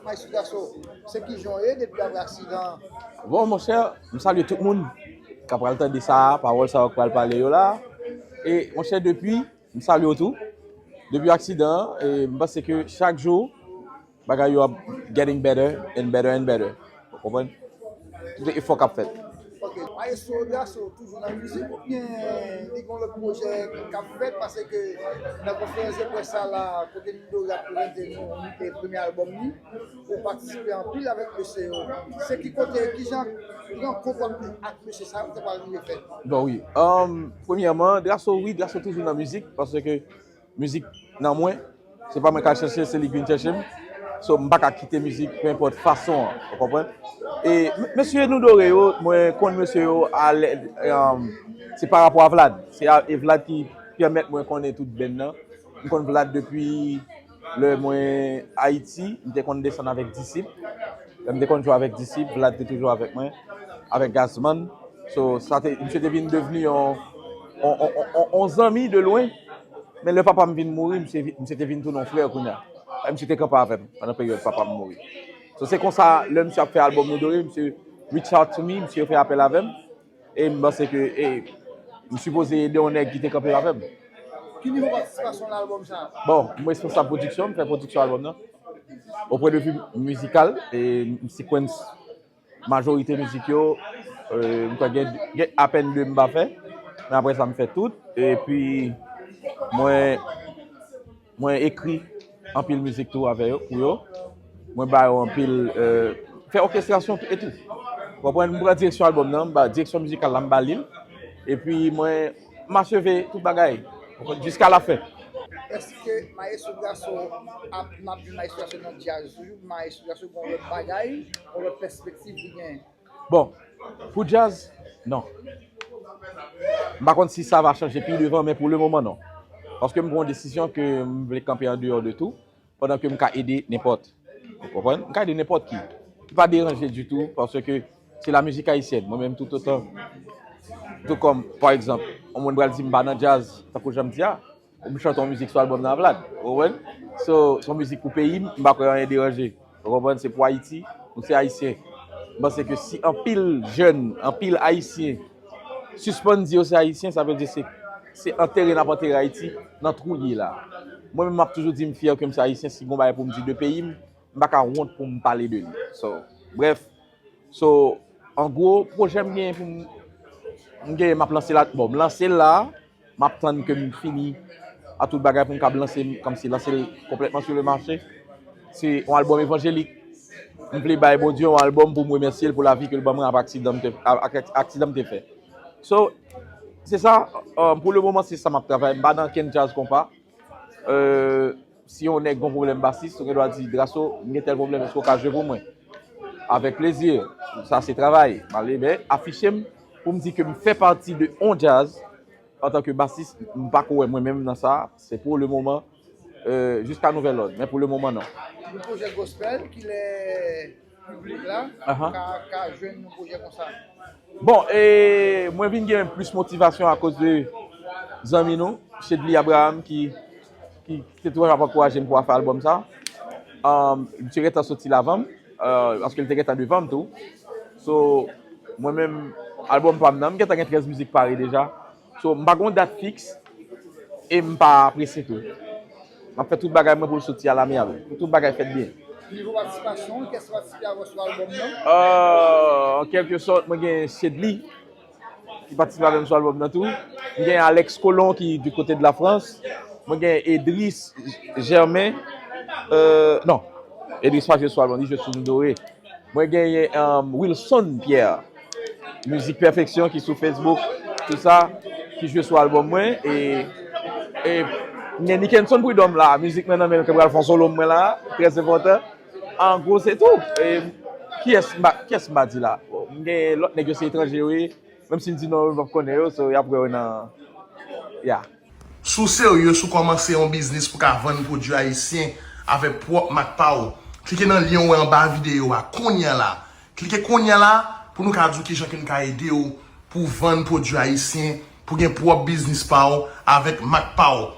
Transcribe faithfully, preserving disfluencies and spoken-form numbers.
Maestro Gasso, se ki jan w ye depi apre aksidan an? Bon, monchè, m salye tout moun k ap pral tande sa a, pawòl sa yo k pral pale yo la. E, monchè, depi, m salye w tou. Depi aksidan an, e, m panse ke chak jou, bagay yo ap getting better and better and better. Ou konprann? Tout efò k ap fèt. Ok. Maestro Gasso toujou nan mizik oubyen li gen lòt pwojè k ap fèt? Paske nan konferans de près sa la, kote Nido ap prezante nou, e, premye albòm li, ou patisipe anpil avèk mesye yo. Se ki kote, ki jan rankont w ap ak mesye sa yo te pral rive fèt? Bon, wi. Um, premyèman, Drasso, wi, Drasso toujou nan mizik, paske mizik nan mwen, se pa mwen k al chèche, se li k vin chèche m. So, m pa ka kite mizik, pe enpòt fason an, ou konprann? E, m- mesye Nido yo, mwen konn mesye yo, alè, um, se pa rapò a Vlad. Se a- e Vlad ki pèmèt mwen konnen tout band nan. M konn Vlad depi lè mwen Ayiti, m te konn desann avèk Disip. Lè m te konn jwe avèk Disip, Vlad te toujou avèk mwen, avèk Gazman. So, sa te, misye te vin devni yon, yon, yon, yon, yon zanmi de lwen. Men lè papa m vin mouri, misye, vi- misye te vin tounen yon frè kounye a. E misye te kanpe avè m pandan peryòd papa m mouri. So, se konsa, lè misye ap fè albòm Nido, misye reach out to me, misye fè apèl avè m. E m panse ke, e, m sipoze ede yon nèg ki te kanpe avè m. Ki nivo patisipasyon nan albòm sa a? Bon, m responsab pwodiksyon, m fè pwodiksyon albòm nan. O pwen de vi mizikal, e m sequence majorite mizik yo, e, m kwè gen, gen apèn de m pa fè. Men apre sa, m fè tout. Epi, mwen, mwen ekri anpil mizik tou avè yo, pou yo. Mwen ba yo anpil, e, fè òkestrasyon etou. Ou konprann? M pran direksyon albòm nan, m ba direksyon mizikal la, m ba li l. Epi mwen, m aseve tout bagay. Ou konprann? Jiska la fen. Èske Maestro Drasso ap, n ap jwenn Maestro Drasso nan djaz toujou? Maestro Drasso gen yon lòt bagay, yon lòt pèspektiv li genyen? Bon, pou djaz, non. M pa konn si sa va chanje pi devan, men pou le moman, non. Paske m pran yon desizyon ke m vle kanpe andeyò de tou, pandan ke m ka ede nenpòt. Ou konprann? M ka ede nenpòt ki. Ki pa deranje ditou, paske se la mizik ayisyèn. Mwen menm, toutotan, tou kòm, pa egzanp, yon moun pral di m pa nan djaz, tankou jan m di a, ou m chante yon mizik sou albòm nan, Vlad. Ou konprann? So, se yon mizik pou peyi m, m pa kwè anyen deranje. Ou konprann? Se pou Ayiti, nou se Ayisyen. M panse ke si anpil jèn, anpil Ayisyen sispann di yo se Ayisyen, sa vle di se, se antere n ap antere Ayiti nan twou l ye la. Mwen menm, m ap toujou di m fyè ke m se Ayisyen, si gon bagay pou m di de peyi m, m pa ka wont pou m pale de li. So, brèf, so, an gwo, pwojè m genyen pou m, m genyen, m ap lanse la, bon, m lanse l la, m ap tann ke m fini a tout bagay pou m kab lanse, kòmsi lanse l konplètman sou le mache. Se yon albòm evanjelik. M vle bay Bondye yon albòm pou m remèsye l pou lavi ke l ban mwen avèk aksidan m te, ak, ak aksidan m te fè. So, se sa, um, pou le moman, se sa m ap travay. M pa nan kenn djaz konpa. Euh, si yon nèg gon pwoblèm basis, ou gen dwa di, Drasso, m gen tèl pwoblèm, èske w ka jwe pou mwen? Avèk plezi. Sa se travay. M ale, men, afiche m pou m di ke m fè pati de on djaz antanke basis. M pa ko wè mwen menm nan sa. Se pou le moman, euh, jiska nouvèl òd. Men pou le moman, non. Yon pwojè gospel, kilè piblik la ka, ka jwenn yon pwojè konsa? Bon, e mwen vin gen plis motivasyon akoz de zanmi nou, Shedly Abraham, ki, ki te toujou ap ankouraje m pou al fè albòm sa. Um, misye gentan soti l avan m, euh, paske l te gentan devan m tou. So, mwen menm, albòm pa m nan, m gentan gen trèz mizik pare deja. So, m pa gen yon dat fiks e m pa prese tou. M ap fè tout bagay mwen pou l soti alamyab, pou tout bagay fèt byen. Nivo patisipasyon, kiyès ki patisipe avè w sou albòm nan? Euh, an kèlke sòt, mwen gen Shedly ki patisipe avè m sou albòm nan tou. Mwen gen Alex Colon ki du côté de la France. Mwen gen Edris Germain. Euh, non, Edris pa jwe sou albòm, li jwe sou Doré. Mwen genyen, um, Wilson Pierre, Mizik Pèfeksyon ki sou Facebook, tout sa, ki jwe sou albòm mwen. E, e m gen Nickenson Prud'homme la, mizik mwen nan men l, ke pral fè yon solo mwen la, trè enpòtan. An gwo, se tou. E kiyès m pa, kiyès m pa di la? Bon, m gen lòt nèg yo se etranje yo ye, menm si m di non yo, yo p ap konnen yo, so y ap wè yo nan, ya. Si w serye, si w kòmanse yon biznis pou ka vann pwodui ayisyen avèk pwòp mak pa w, klike nan lyen w wè anba videyo a kounye a la. Klike kounye a la pou nou ka di w kijan ke n ka ede w pou w vann pwodui ayisyen, pou w gen pwòp biznis pa w avèk mak pa w.